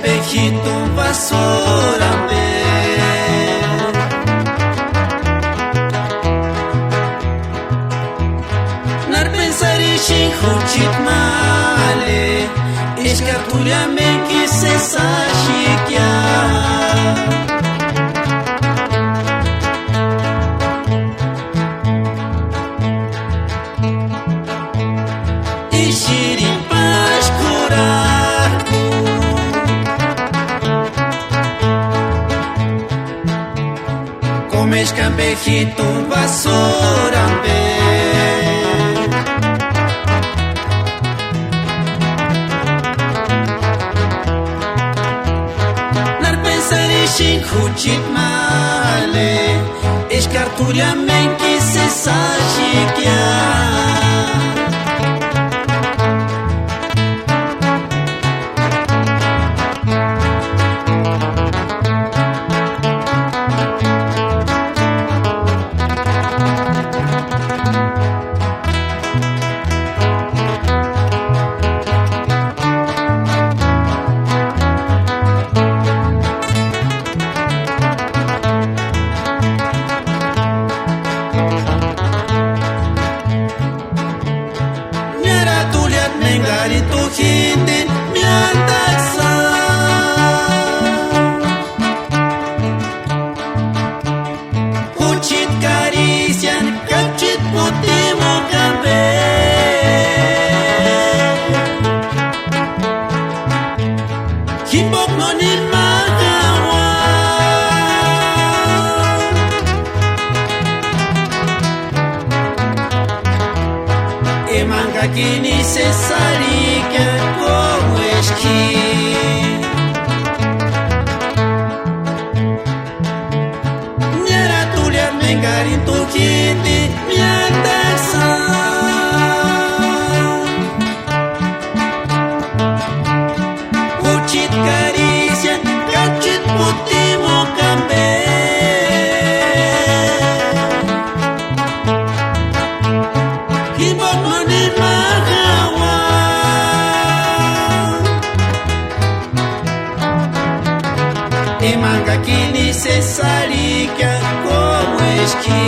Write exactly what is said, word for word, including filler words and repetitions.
Pejitun vasorambe. ¿Nári pensarixeni juchiti male? Eskari t'ureamenki sési axekia. Ixirini páxkurhak'u. Komexkani pejitun vasorambe. ¿Nári pensarixeni juchiti male? Eskari t'ureamenki sési axekia. Niárat'uliati engarini t'u jintini miántaksï. Juchiti karisiani ka juchiti putimukua ambe. Jimboka no nima jaua. Emankakinisï sési arhikia kóueski. Niárat'uliati engarini t'u jintini miántaksï. Juchiti karisiani ka juchiti putimukua ambe. Jimboka no nima jaua. Emankakinisï sési arhikia kóueski.